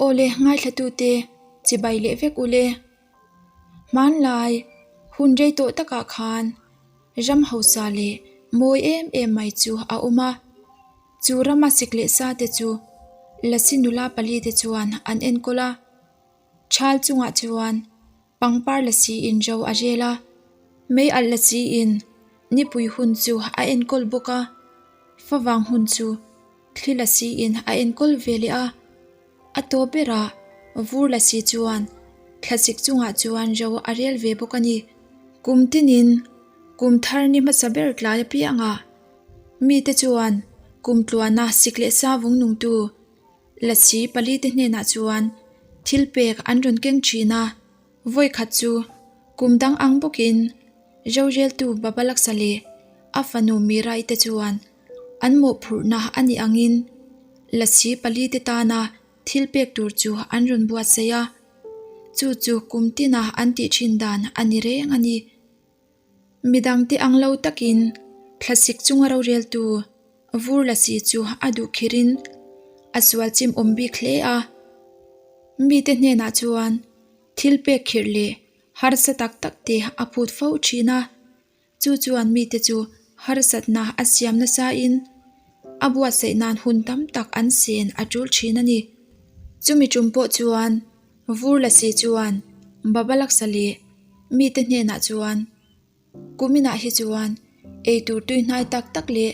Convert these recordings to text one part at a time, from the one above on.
Awle ngaithlatute chibai leh vek ule. Hmanlai hun rei tawh takah khan ram hausa leh mawi em em mai chu a awm a. Chu rama sik leh sa te chu Lasi nula pali te chuan an enkawl a. Thal chungah chuan pangpar lasi in ro a rel a, mei alh lasi in nipui hun chu a enkawl bawk a, favang hun chu thli lasi in a enkawl ve leh a, a tawp berah vur lasi chuan thlasik chungah chuan ro a rel ve bawk a ni. Kum tinin kum thar ni hmasa ber tlai apiangah mite chuan kum tluana sik leh sa vung nungtu Lasi palite hnenah chuan thil pek an rawn keng thin a, vawi khat chu kum dang ang bawkin roreltu Babalaksa leh a fanu Mirai te chuan an mawhphurhna a nih angin Lasi palite tana thil pek tur chu an rawn buatsaih a, chu chu kum tina an tih thin dan a ni reng a ni. Midangte ang lo takin thlasik chunga roreltu vur lasi chu a duh khirin a sual chim awm bik hle a. Mite hnenah chuan thil pek khirh leh harsa tak tak te a phut fo thin a, chu chuan mite chu harsatna a siam nasain a buatsaih nan hun tam tak an sen a tul thin a ni. Chumi tum pawh chuan vur lasi chuan Babalaksa leh mite hnenah chuan kuminah hi chuan eitur tui hnai tak tak leh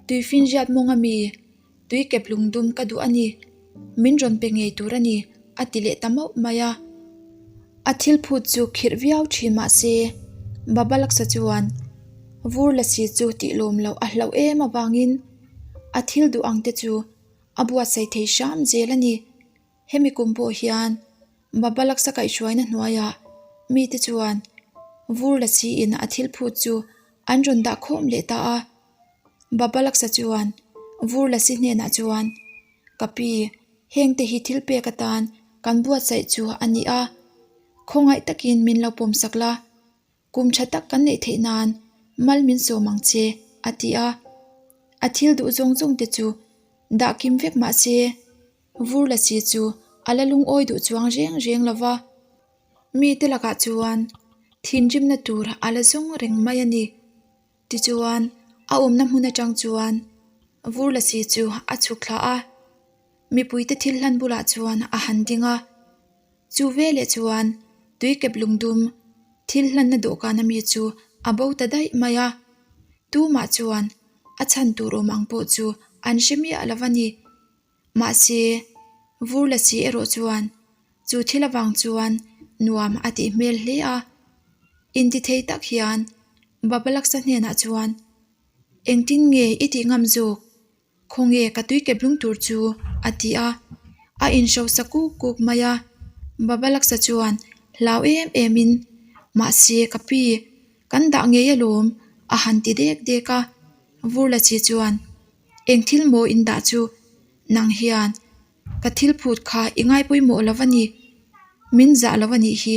tui finriat mawng ami tui kep lungdum ka duh a ni, min rawn pe ngei tur a ni a ti leh ta mauh mai a. A thil phut chu khirh viau thin mah se Babalaksa chuan vur lasi chu tih lawm loh a hlauh em avangin a thil duh ang te chu a buatsaih thei hram zel a ni. Hemi kum pawh hian Babalaksa kaihhruaina hnuaiah mite chuan vur la siin a thil phut chu an rawn dah khawm leh ta a. Babalaksa chuan vur la si hnenah chuan, Ka pi, hengte hi thil pek atan kan buatsaih chu a ni a, khawngaih takin min lo pawmsak la. Kum tha tak kan neih theih nan mal min sawm ang che, a ti a. A thil duh zawng zawng te chu dah kim vek mah se, vur la si chu a la lungawi duh chuang reng reng lo va. Mite lakah chuan thinrimna tur a la zawng reng mai a ni. Tichuan, a awmna hmun atang chuan vur la si chu a chhuk thla a, mipuite thil hlan bulah chuan a han ding a. Chu veleh chuan tui kep lungdum thil hlanna dawhkan ami chu a bo ta daih mai a, tumah chuan a chhan tur awm ang pawh chu an hre miah lo a ni. Mahse, vur la si erawh chuan chu thil avang chuan nuam a tih hmel hle a, intithei tak hian Babalaksa hnenah chuan, Engtin nge i tih ngam zawk? Khawnge ka tui kep lung tur chu? a ti a, a inhrosa kuk kuk mai a. Babalaksa chuan hlau em em in, Mahse ka pi, kan dah ngei alawm a han ti dek dek a. Vurlachi chuan, Eng thil maw in dah chu? Nang hian ka thil phut kha i ngai pawimawh lo a ni. Min zah lo a nih hi.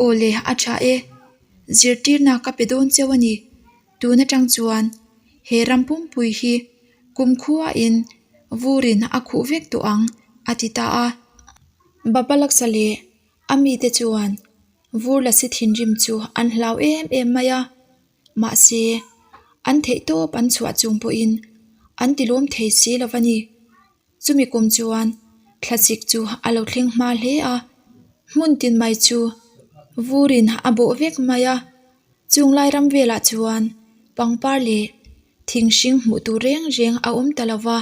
Aw le, a tha e. Zirtirna ka pe dawn cheu a ni. Tun atang chuan he ram pumpui hi kumkhuain vurin a khuh vek tawh ang, a ti ta a. Babalaksa leh a mite chuan vur lasi thinrim chu an hlau em em mai a. Mahse, an theihtawp an chhuah chung pawhin an tilawm thei si lo a ni. Chumi kum chuan thlasik chu a lo thleng hma hle a, hmun tin mai chu vurin a bawh vek mai a, chung lai ram velah chuan pangpar leh thing hring hmuh tur reng reng a awm ta lo va,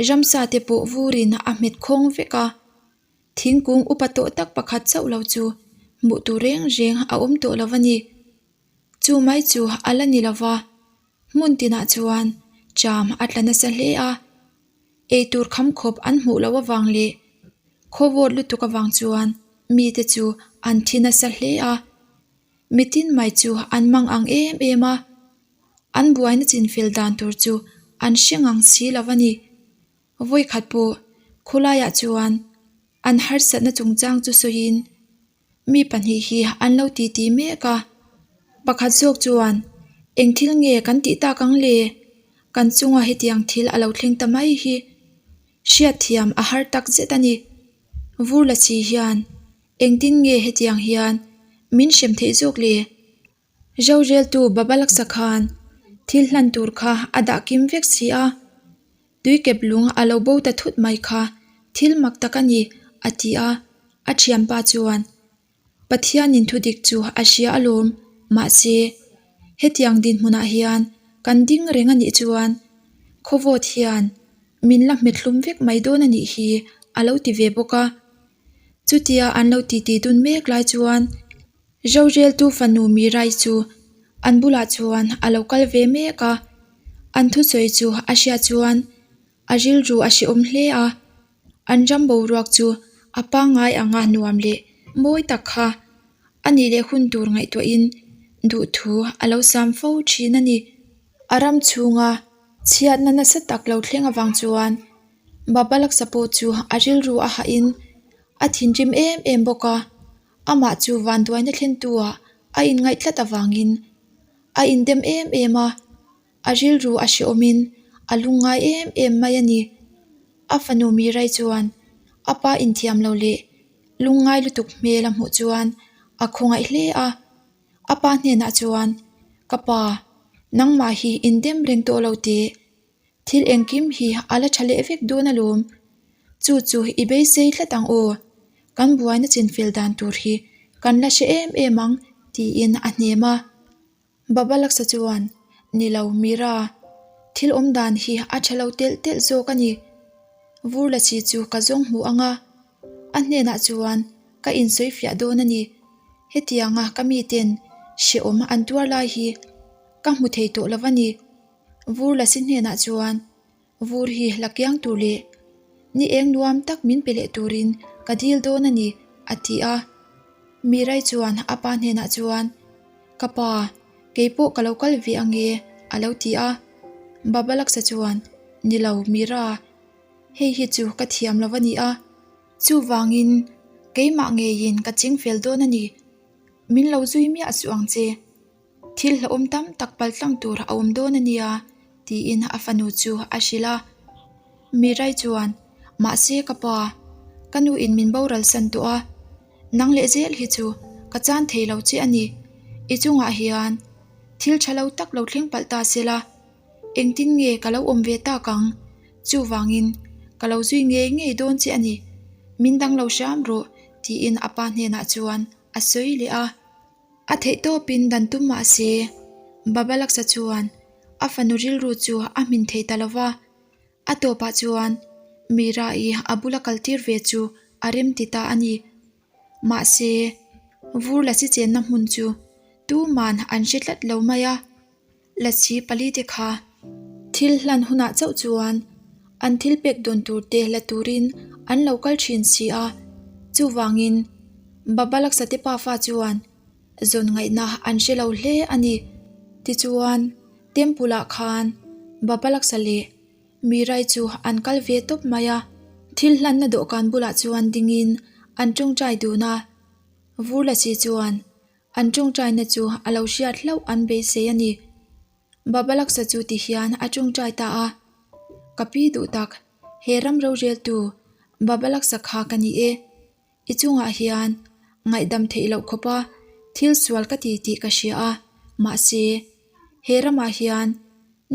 ramsa te pawh vurin a hmet khawng vek a, thingkung upa tawh tak pakhat chauh lo chu hmuh tur reng reng a awm tawh lo a ni. Chu mai chu a la ni lo va. Hmun tinah chuan ṭam a tla nasa hle a, eitur kham khawp an hmuh loh avang leh khawvawt lutuk avang chuan mite chu an thi nasa hle a, mitin mai chu an mang ang em em a, an buaina chinfel dan tur chu an hre ngang si lo a ni. Vawikhat pawh khawlaiah chuan an harsatna chungchang chu sawiin Mi pahnih hi an lo titi mek a, pakhat zawk chuan eng thil nge kan tih tak ang le? Kan chunga hetiang thil a lo thleng ta mai hi hriatthiam a har tak zet a ni. Vur la chi hian engtin nge hetiang hian min hrem theih zawk le? Roreltu Babalaksa khan thil hlan tur kha a dah kim vek si a, tuikep lung a lo bo ta thut mai kha thil mak tak a ni, a ti a, a thianpa chuan Pathianin thudik chu a hria alawm, mahse hetiang dinhmunah hian kan ding reng a nih chuan khawvawt hian min la hmethlum vek mai dawn a nih hi a lo ti ve bawk a. Chutia an lo titi dun mek lai chuan Roreltu fanu Mirai chu an bulah chuan a lo kal ve mek a, an thusawi chu a hriat chuan a rilru a hrehawm hle a. An ram boruak chu a pangngai anga nuam leh mawi tak kha a nih leh hun tur ngaihtuahin duhthu a lo sam fo thin a ni. A ram chhunga chhiatna nasa tak lo thleng avang chuan Babalaksa pawh chu a rilru a hahin a thinrim em em bawk a, amah chu vanduaina thlentu-ah a inngaih tlat avangin a indem em em a. A rilru a hrehawmin a lungngai em em mai a ni. A fanu Mirai chuan a pa inthiam lo leh lungngai lutuk hmel a hmuh chuan a khawngaih hle a. A pa hnenah chuan, Ka pa, nangmah hi indem reng tawh lo teh. Thil engkim hi a la tha leh vek dawn alawm. Chu chu i beisei tlat ang aw. Kan buaina chinfel dan tur hi kan la hre em em ang, tiin a hnem a. Babalaksa chuan, Ni lo, Mira, thil awm dan hi a tha lo telh telh zawk a ni. Vur Lasi chu ka zawng hmu ang a, a hnenah chuan ka insawi fiah dawn a ni. Hetianga ka miten hrehawm an tuar lai hi ka hmu thei tawh lo a ni. Vur Lasi hnenah chuan Vur hi la kiang tur leh ni eng nuam tak min pe leh turin ka dil dawn a ni, a ti a. Mirai chuan a pa hnenah chuan, Ka pa, kei pawh ka lo kal ve ange, a lo ti a. Babalaksa chuan, Ni lo, Mira, hei hi chu ka thiam lo a ni a. Chuvangin keimah ngeiin ka ching fel dawn a ni. Min lo zui miah suh ang che. Thil hlauhawm tam tak paltlang tur a awm dawn a nia, tiin a fanu chu a hrilh a. Mirai chuan, Mahse ka pa, ka nuin min boral san tawh a, nang leh zel hi chu ka chan thei lo che a ni. I chungah hian thil tha lo tak lo thleng palh ta se la, engtin nge ka lo awm ve tak ang? Chuvangin ka lo zui ngei ngei dawn che a ni, min dang lo hram rawh, tiin a pa hnenah chuan a sawi leh a. A theih tawpin dan tum mah se, Babalaksa chuan a fanu rilru chu a hmin thei ta lo va. A tawpah chuan Mira-i a bula kaltir ve chu a rem ti ta a ni. Mahse, vur lasi chenna hmun chu tuman an hre tlat lo mai a. Lasi palite kha thil hlan hunah chauh chuan an thil pek dawn tur te la turin an lo kal thin si a, chuvangin Babalaksa te pafa chuan zawn ngaihna an hre lo hle a ni. Tichuan, temple ah khan Babalaksa leh Mirai chu an kal ve tawp mai a, thil hlanna dawhkan bulah chuan dingin an tawngtai dun a, Vur Lasi chuan An tawngtaina chu a lo hriat hlauh an beisei a ni. Babalaksa chu ti hian a tawngtai ta a, Ka pi duh tak, he ram roreltu Babalaksa kha ka ni e. I chungah hian ngaihdam theih loh khawpa thil sual ka ti tih ka hria a, mahse, he ramah hian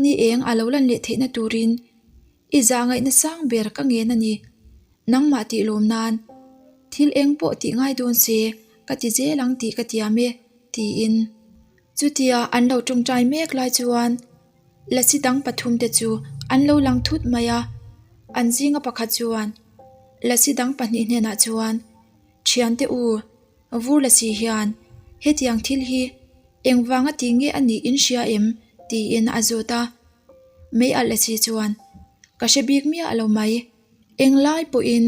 ni eng a lo lan leh theihna turin I zah ngaihna sang ber ka ngen a ni. Nangmah tih lawm nan thil eng pawh tih ngai dawn se ka ti zel ang tih ka tiam e, tiin. Chutia an lo tawngtai mek lai chuan lasi dang pathumte chu an lo lang thut mai a. An zinga pakhat chuan lasi dang pahnih hnenah chuan, Thiante u, vur lasi hian hetiang thil hi engvanga ti nge a nih in hria em? tiin a zawt a. Mei alh lasi chuan, Ka hre bik miah lo mai. Englai pawhin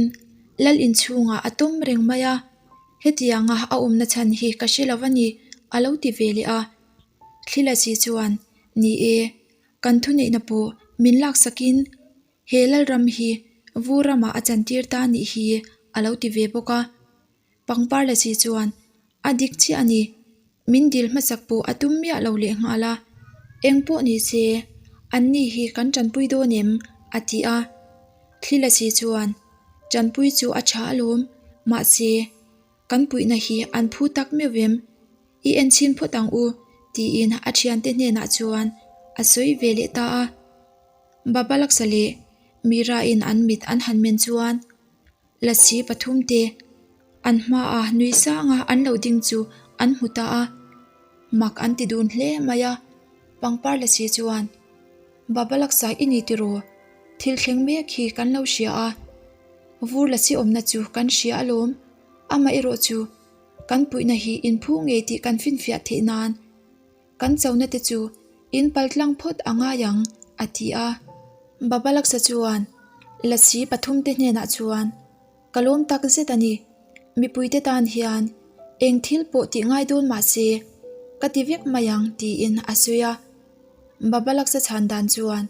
lal inchhungah a tawm reng mai a, hetianga a awmna chhan hi ka hre lo a ni, a lo ti ve leh a. Thli lasi chuan, Ni e, kan thuneihna pawh min laksakin he lalram hi vur ramah a chantir ta nih hi, a lo ti ve bawk a. Pangpar la si chuan a dik chiah a ni. Min dil hmasak pawh a tum miah lo leh nghal a. Eng pawh ni se, an ni hi kan tanpui dawn em? a ti a. Thli la si chuan, Tanpui chu a tha alawm. Mahse, kan puihna hi an phu tak meuh em? I en chhin phawt ang u, tiin a thiante hnenah chuan a sawi ve leh ta a. Baba Laksa leh Mira-in an mit an han men chuan Lasi pathumte an hmaah nui sanga an lo ding chu an hmu ta a. Mak an ti dun hle mai a, pangpar Lasi chuan, Baba Laksa i ni tiraw? Thil thleng mek hi kan lo hria a, vur Lasi awmna chu kan hria alawm, amaherawh chu kan puihna hi inphu ngei tih kan finfiah theih nan kan chona te chu in pal tlang phawt a ngai ang, a ti a. Baba Laksa chuan Lasi pathumte hnenah chuan, Ka lawm tak zet a ni. Mipuite tan hian eng thil pawh tih ngai dawn mah se, ka ti vek mai ang, tiin a sawi a. Baba Laksa chhan dan chuan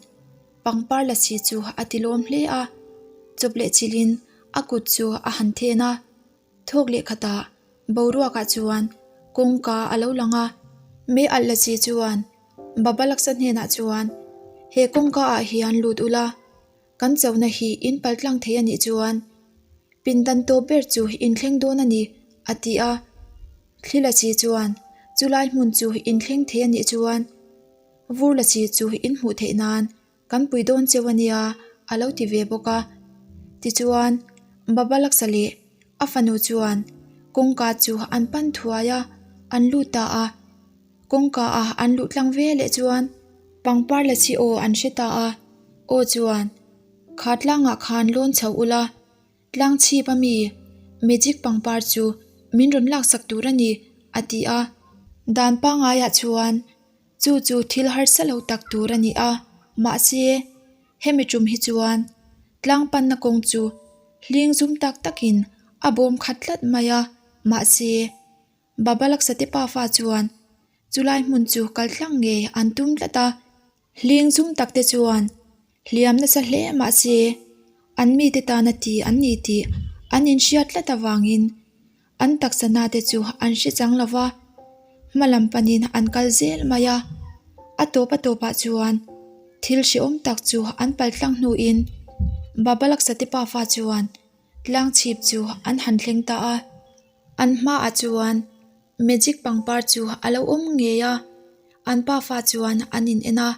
pangpar Lasi chu a ti lawm hle a, chawp leh chilhin a kut chu a han then a. Thawk leh khatah boruakah chuan kawngka a lo lang a, Mei alh la chi chuan Baba Laksa hnenah chuan, He kawngka ah hian lut ula, kan chona hi in pal tlang thei a nih chuan pindan tawp ber chu in thleng dawn a ni, a ti a. Thli la chi chuan chulai hmun chu in thleng thei a nih chuan vur la chi chu in hmuh theih nan Kan pui dawn cheu a nia, a lo ti ve bawk a. Tichuan, Baba Laksa leh a fanu chuan kawngka chu an pan thuai a, an lut ta a. Kawngka a an luh tlang ve leh chuan pangpar la chi aw an hre ta a, aw chuan, Kha tlangah khan lawn chho ula, tlang chhip a mi magic pangpar chu min rawn laksak tur a ni, a ti a. Dan pangaiah chuan Chu chu thil harsa lo tak tur a ni a, mahse hemi tum hi chuan tlang panna kawng chu hling zum tak takin a bawm khat tlat mai a, mahse Baba Laksate pafa chuan chulai hmun chu kal tlang ngei an tum tlat a, hling zum tak te chuan hliam nasa hle mahse an mite tana ti an ni tih an inhriat tlat avangin An taksa na te chu an hre chang lo va, hma lam panin an kal zel mai a. A tawp a tawpah chuan thil hrehawm tak chu an pal tlang hnuin Baba Laksate pafa chuan tlang chhip chu an han thleng ta a. An hmaah chuan magic pangpar chu a lo awm ngei a, an pafa chuan an in en a,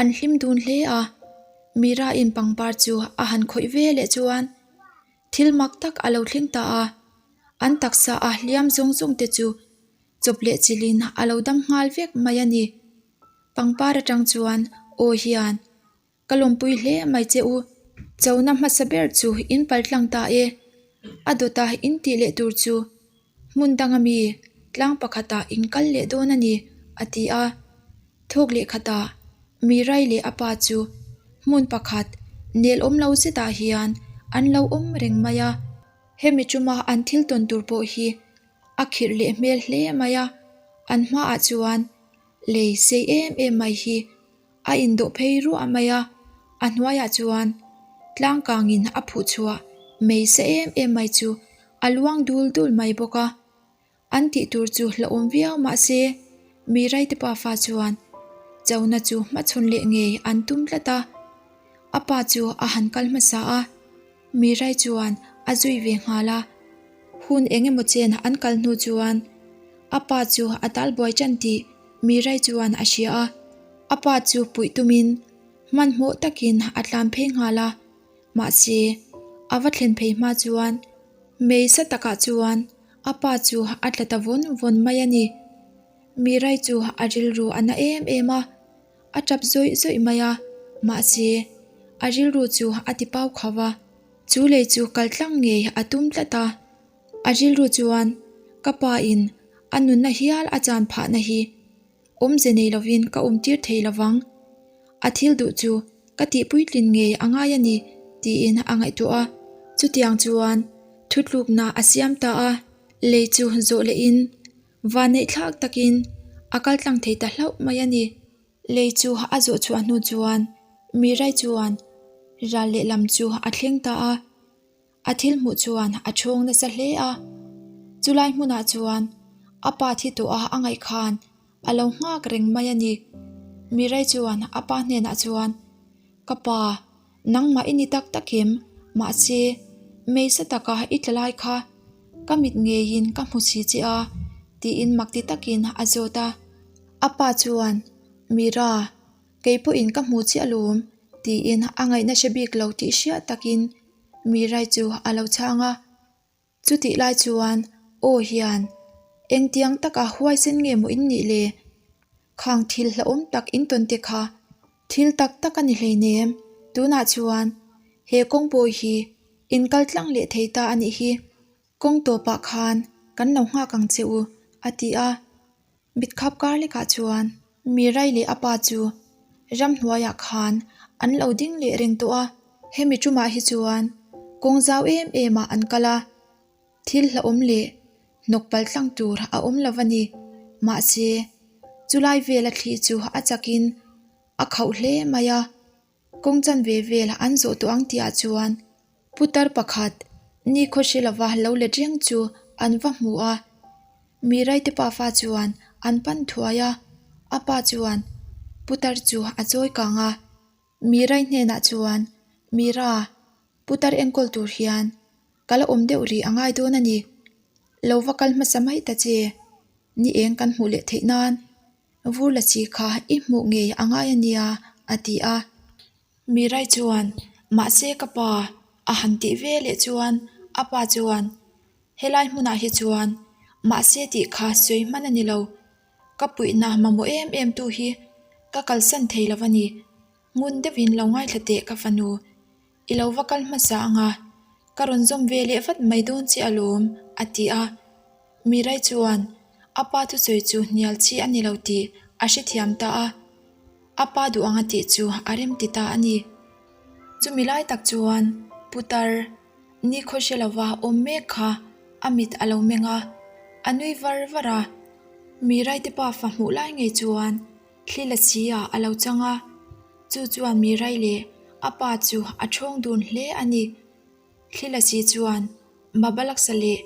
an hlim dun hle a. Mira-in pangpar chu a han khawih ve leh chuan Thil mak tak a lo thleng ta a, an taksa a hliam zawng zawng te chu chawp leh chilhin a lo dam nghal vek mai a ni. Pangpar atang chuan aw hian, Ka lawmpui hle mai che u, chona hmasa ber chu in pal tlang ta e, a dawta in tih leh tur chu hmun danga mi tlang pakhatah in kal leh dawn a ni, a ti a. Thawk leh khatah Mirai leh a pa chu hmun pakhat nel awm lo zetah hian an lo awm reng mai a. Hemi tuma an thil tawn tur pawh hi a khirh leh hmel hle mai a, an hmaah chuan lei sei em em mai hi a indawh phei ruah mai a, a hnuaiah chuan tlang kangin a phuh chhuah mei sa em em mai chu a luang dul dul mai bawk a. An tih tur chu hlauhawm viau mah se, mi raite pafa chuan chona chu hmachhawn leh ngei an tum tlat a. A pa chu a han kal hmasa a, mi rai chuan a zui ve nghal a. Hun eng emaw chen an kal hnu chuan a pa chu a tal buai tan tih mi rai chuan a hria a. A pa chu puih tumin hmanhmawh takin a tlan phei nghal a. Mahse, a va thlen phei hma chuan mei sa takah chuan a pa chu a tla ta vawn vawn mai a ni. Mirai chu a rilru a na em em a, a tap zawih zawih mai a, mahse, a rilru chu a ti pau khauh a, chu lei chu kal tlang ngei a tum tlat a. A rilru chuan, Ka pa in a nunna hial a chan phahna hi Awmze nei lovin ka awmtir thei lovang. A thil duh chu ka tih puitlin ngei a ngai a ni, tiin a ngaihtuah a. Chutiang chuan thutlukna a siam ta a, lei chu zawh lehin vanneih thlak takin a kal tlang thei ta hlauh mai a ni. Lei chu a zawh chhuah hnu chuan Mirai chuan ral lehlam chu a thleng ta a. A thil hmuh chuan a chhawng nasa hle a, chulai hmunah chuan a pa thi tawh a a ngaih khan a lo nghak reng mai a ni. Mirai chuan a pa hnenah chuan, Ka pa, nangmah i ni tak tak em? Mahse, Meisa taka i tla lai kha ka mit ngeiin ka hmu si che a, tiin mak ti takin a zawt a. A pa chuan, Mira, kei pawhin ka hmu chiah alawm, tiin a ngaihna hre bik lo tih hriat takin Mirai chu a lo chhang a. Chutih lai chuan aw hian, Engtiang taka huaisen nge maw in nih le? Khang thil hlauhawm tak in tawn te kha thil tak tak a ni hleinem. Tunah chuan he kawng pawh hi in kal tlang leh thei ta a nih hi. Kawng tawpah khan kan lo nghak ang che u, a ti a. Mitkhap kar lekah chuan Mirai leh a pa chu ramhnuaiah khan an lo ding leh reng tawh a. Hemi tumah hi chuan kawng zau em em ah an kal a, thil hlauhawm leh hnawk pal tlang tur a awm lo a ni. Mahse, chulai vela thli chu a chakin a khauh hle mai a. Kawng chanve vel an zawh tawh ang tihah chuan putar pakhat nikhaw hre lova lo let reng chu an va hmu a. Miraite pafa chuan an pan thuai a, a pa chuan putar chu a chawi kang a. Mirai hnenah chuan, Mira, putar enkawl tur hian ka la awm deuh rih a ngai dawn a ni. Lo va kal hmasa mai ta che, ni eng kan hmuh leh theih nan. Vur la chi kha i hmuh ngei a ngai a nia, a ti a. Mirai chuan, Mahse ka pa, a han tih ve leh chuan a pa chuan, Helai hmunah hi chuan mahse tih kha sawi hman a ni lo. Ka puihna mamawh em em tu hi ka kalsan thei lo a ni. Ngun deuhin lo ngaithla teh ka fanu. I lo va kal hmasa anga ka rawn zawm ve leh vat mai dawn che alawm, a ti a. Mirai chuan a pa thusawi chu hnial chi a ni lo tih a hrethiam ta a. A pa duh anga tih chu a rem ti ta a ni. Chumi lai tak chuan putar nikhaw hre lova awm mek kha a mit a lo meng a, a nui var var a. Miraite pa fa hmuh lai ngei chuan thli la si ah a lo chang a, chu chuan Mirai leh a pa chu a thawng dun hle a ni. Thli la si chuan Babalaksa leh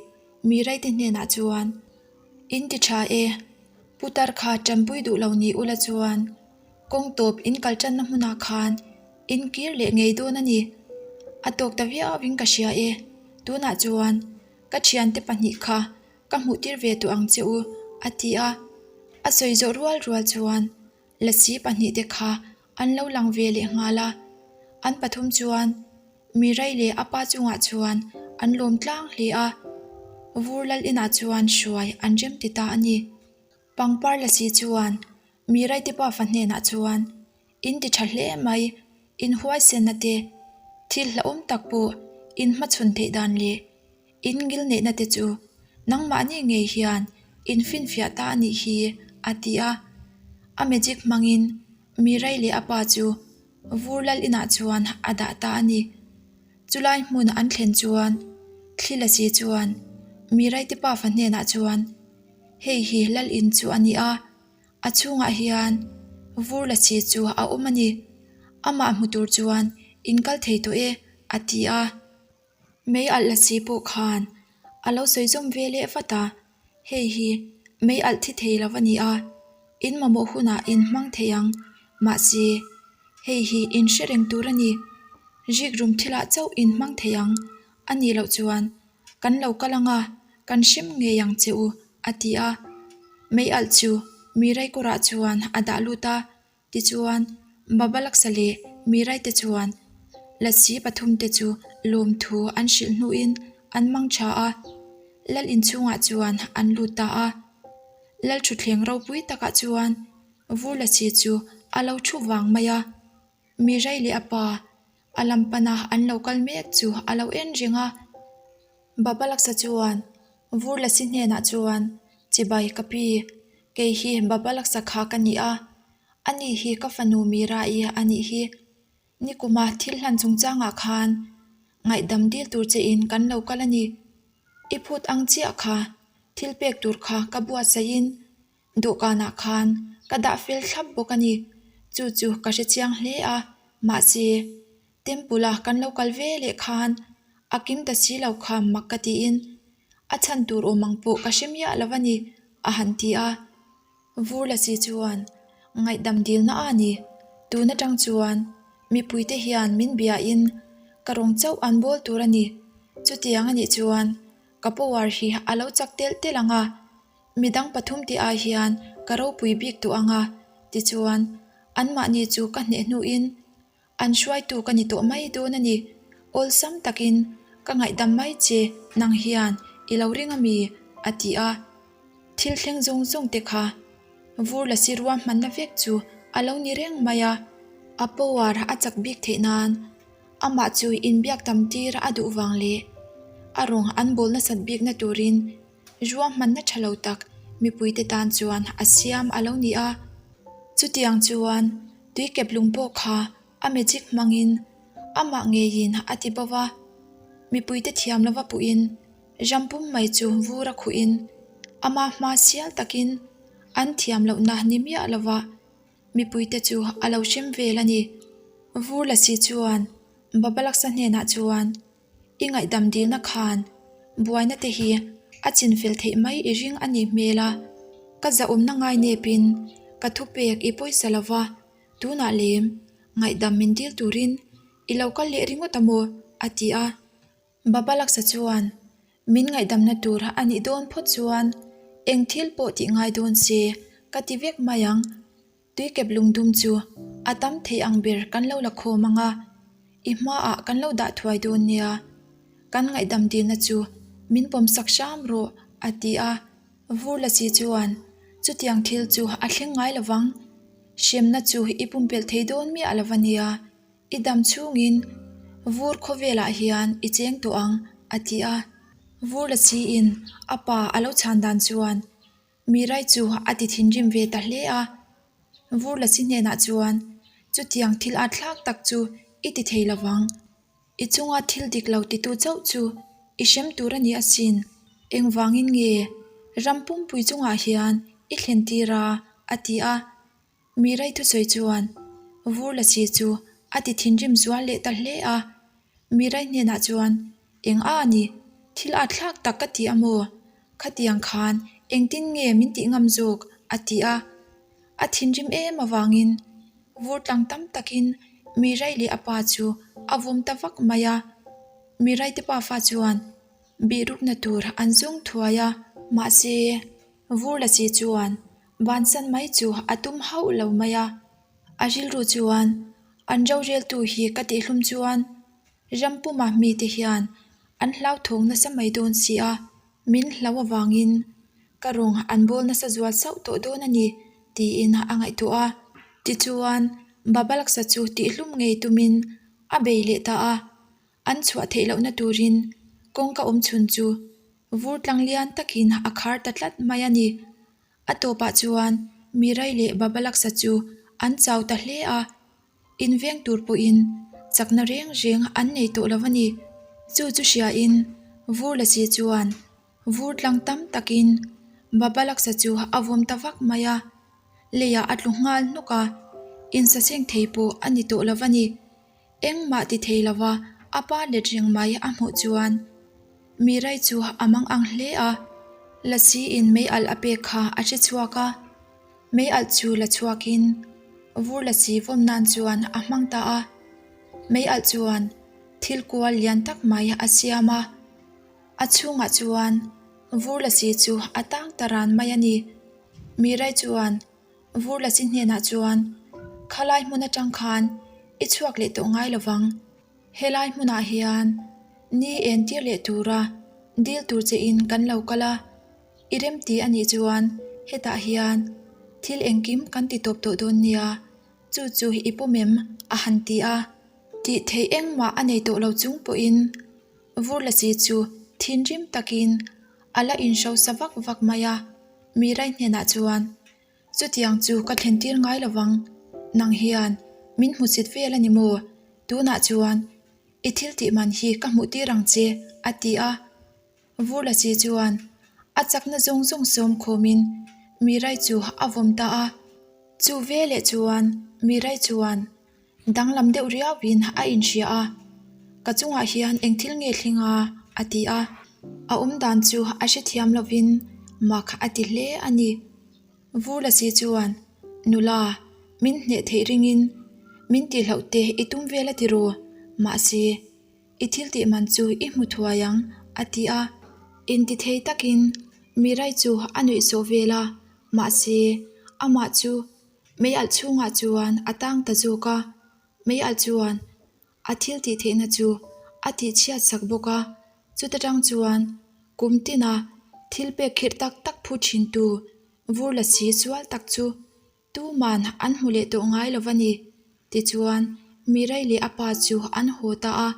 Miraite hnenah chuan, In ti tha e, putar kha tanpui duh lo ni ula chuan kawng tawp in kal tanna hmunah khan in kir leh ngei dawn a ni. A tawk ta viauin ka hria e, tunah chuan ka thiante pahnih kha ka hmuh tir ve tawh ang che u, a ti a. A sawi zawh rual rual chuan Lasi pahnihte kha an lo lang ve leh nghal a, an pathum chuan Mirai leh a pa chungah chuan an lawm tlang hle a, Vur lal inah chuan hruai an rem ti ta a ni. Pangpar Lasi chuan Mirai te pafa hnenah chuan, In ti tha hle mai, in huaisenna te, thil hlauhawm tak pawh in hmachhawn theih dan leh In ngilneihna te chu nangmahni ngei hian in finfiah ta a nih hi, a ti a. A magic hmangin Mirai leh a pa chu vur lal inah chuan a dah ta a ni. Chulai hmun an thlen chuan thli la si chuan Mirai te pafa hnenah chuan, Hei hi lal in chu a ni a, a chhungah hian vur la si chu a awm a ni. Amah hmu tur chuan in kal thei tawh e, a ti a. Mei alh la si pawh khan a lo sawi zawm ve leh vat a, hei hi mei alh thi thei lo a ni a, in mamawh hunah in hmang thei ang, mahse hei hi in hre reng tur a ni, rikrum thilah chauh in hmang thei ang a nih loh chuan kan lo kal ang a, kan hrem ngei ang che u a ti a, mei alh chu mi reikawrah chuan a dah lut a. Tichuan, Babalaksa leh Miraite chuan Lassi pathumte chu lawmthu an hrilh hnuin an mang tha a, Lal inchhungah chuan an lut ta a. Lal thutthleng ropui takah chuan Vur Lassi chu a lo thu vang mai a, Mirai leh a pa a lam pana an lo kal mek chu a lo en reng a. Babalaksa chuan Vur Lassi hnenah chuan, Chibai ka pi, kei hi Babalaksa kha ka ni a, ani hi ka fanu Mira-i a nih hi. Nikuma thil hlan chungchangah khan ngaihdam dil tur che in kan lo kal a ni. I phut ang chiah kha thil pek tur kha ka buatsaihin Dawhkanah khan ka dah fel thlap bawk a ni. Chu chu ka hre chiang hle a, mahse Temple a kan lo kal ve leh khan a kim ta si lo kha mak ka tiin a chhan tur awm ang pawh ka hre miah lo a ni, a han ti a. Vur la si chuan ngaihdam dilna a ni. Tun atang chuan mipuite hian min biain ka rawng chauh an bawl tur a ni. Chutiang a nih chuan ka power hi a lo chak telh telh ang a, midang pathum tih ai hian ka ropui bik tawh ang a, tichuan anmahni chu ka hneh hnuin An hruaitu ka ni tawh mai dawn a ni. Awlsam takin ka ngaihdam mai che nang hian i lo ring a mi? a ti a. Thil thleng zawng zawng te kha vur la si rua hmanna vek chu a lo ni reng mai a. A power a chak bik theih nan amah chu inbiak tam tir a duh vang leh a rawng an bawl nasat bikna turin ruahmanna tha lo tak mipuite tan chuan a siam a lo ni a. Chutiang chuan tuikep lung pawh kha a magic hmangin amah ngeiin a ti bo va, mipuite thiam lova puhin ram pum mai chu vur a khuhin ama hma sial takin an thiam lohna ni miah lova mipuite chu a lo hrem vel a ni. Vur lasi chuan Babalaksa hnenah chuan I ngaihdam dilna khan buaina te hi a chinfel theih mai i ring a nih hmel a, ka zahawmna ngai nepin ka thupek i pawisa lo va, tunah lem ngaihdam min dil turin i lo kal leh ringawt a maw? a ti a. Baba Laksa chuan min ngaihdamna tur a nih dawn phawt chuan eng thil pawh tih ngai dawn se ka ti vek mai ang. Tuikep lungdum chu a tam thei ang ber kan lo la khawm ang a, i hmaah kan lo dah thuai dawn nia. Kan ngaihdam dilna chu min pawmsak hram rawh, a ti a. Vur Lasi chuan, Chutiang thil chu a thleng ngai lo vang. Hremna chu i pumpelh thei dawn miah lo va nia. I dam chhungin vur khawvelah hian i cheng tawh ang, a ti a. Vur Lasiin a pa a lo chhan dan chuan Mirai chu a ti thinrim ve ta hle a, Vur Lasi hnenah chuan, Chutiang thil a thlak tak chu i ti thei lo vang. I chunga thil dik lo titu chauh chu i hrem tur a ni asin. Engvangin nge ram pumpui chungah hian i thlen tir a? a ti a. Mirai thusawi chuan Vur Lasi chu a ti thinrim zual leh ta hle a. Mirai hnenah chuan, Eng a ni, thil a thlak tak ka ti a maw? Khatiang khan engtin nge min tih ngam zawk? a ti a. A thinrim em avangin vur tlang tam takin Mirai leh a pa chu a vawm ta vak mai a. Mirai te pafa chuan bihrukna tur an zawng thuai a. Mahse, vur Lasi chuan bansan mai chu a tum hauh lo mai a. A rilru chuan an roreltu hi ka tihhlum chuan Ram puma mite hian an hlauthawng nasa mai dawn si a, min hlau avangin ka rawng an bawl nasa zual sauh tawh dawn a ni tiin a ngaihtuah a. Tichuan, Babalaksa chu tihhlum ngei tumin a bei leh ta a, an chhuah theih lohna turin kawngka awm chhun chu vur tlang lian takin a khar ta tlat mai a ni. A tawpah chuan Mirai leh Babalaksa chu an chau ta hle a. Inveng tur pawhin chakna reng reng an nei tawh lo a ni. Chu chu hriain vur la si chuan vur tlang tam takin Babalaksa chu a vawm ta vak mai a, leiah a tlu nghal hnuk a, insaseng thei pawh a ni tawh lo a ni. Engmah ti thei lova a pa let reng mai a hmuh chuan Mirai chu a mang ang hle a, Lasi-in mei alh a pek kha a hre chhuak a. Mei alh chu la chhuakin vur la si vawm nan chuan a hmang ta a. Mei alh chuan thil kual lian tak mai a siam a, a chhungah chuan vur la si chu a tang ta ran mai a ni. Mirai chuan vur la si hnenah chuan, Khalai hmun atang khan i chhuak leh tawh ngai lovang. Helai hmunah hian ni entir leh tura dil tur che in kan lo kal a. I remti a nih chuan hetah hian thil engkim kan ti tawp tawh dawn nia, chu chu i pawm em? a han ti a. Tih theih engmah a nei tawh lo chung pawhin Vurlasi chu thinrim takin a la inhrosa vak vak mai a, Mirai hnenah chuan, Chutiang chu ka thlen tir ngai lo vang, nang hian min hmusit vel a ni maw? Tunah chuan i thil tih man hi ka hmuh tir ang che, a ti a. Vurlasi chuan a chakna zawng zawng sawm khawmin Mirai chu a vawm ta a. Chu veleh chuan Mirai chuan danglam deuh riauin a inhria a, Ka chungah hian eng thil nge thleng a? a ti a. A awm dan chu a hrethiam lovin mak a ti hle a ni. Vurlasi chuan, Nula, min hneh theih ringin min tihloh te i tum vel a ti ru, mahse. I thil tih man chu i hmu thuai ang, a ti a. Intithei takin Mirai chu a nuih sawh vel a, mahse, amah chu mei alh chhungah chuan a tang ta zawk a. Mei alh chuan a thil tih theihna chu a tih chhiat sak bawk a, chuta tang chuan kum tina thil pek khirh tak tak phu thintu vur la si sual tak chu tuman an hmu leh tawh ngai lo va ni. Tichuan, Mirai leh a pa chu an haw ta a,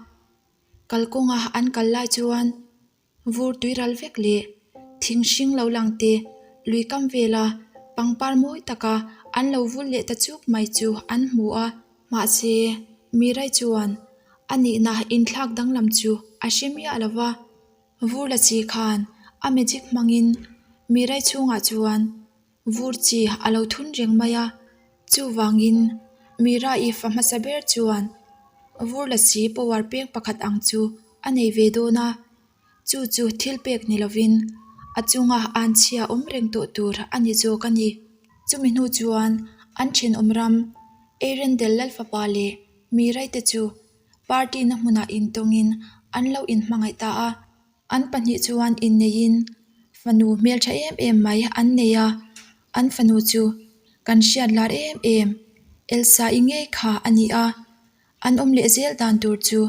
kalkawnga an kal lai chuan Vur tui ral vek leh thing hring lo lang te lui kam vela pangpar mawi taka an lo vul leh ta chuk mai chu an hmu a. Mahse, Mirai chuan a nihna inthlak danglam chu a hre miah lo va. Vur la chi khan a magic hmangin Mirai chhungah chuan vur chi a lo thun reng mai a. Chuvangin, Mirai fa hmasa ber chuan vur la chi power peng pakhat ang chu a nei ve dawn a, chu chu thil pek ni lovin a chunga an chhia awm reng tawh tur a ni zawk a ni. Chumi hnu chuan an thenawm ram Eirendel Lalfapa leh Miraite chu party na hmunah intawngin an lo inhmangaih ta a. An pahnih chuan inneihin fanu hmeltha em em mai an nei a, an fanu chu kan hriat lar em em Elsa-i ngei kha a ni a. An awm leh zel dan tur chu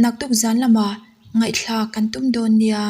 naktuk zan lamah ngaihthlak kan tum dawn nia.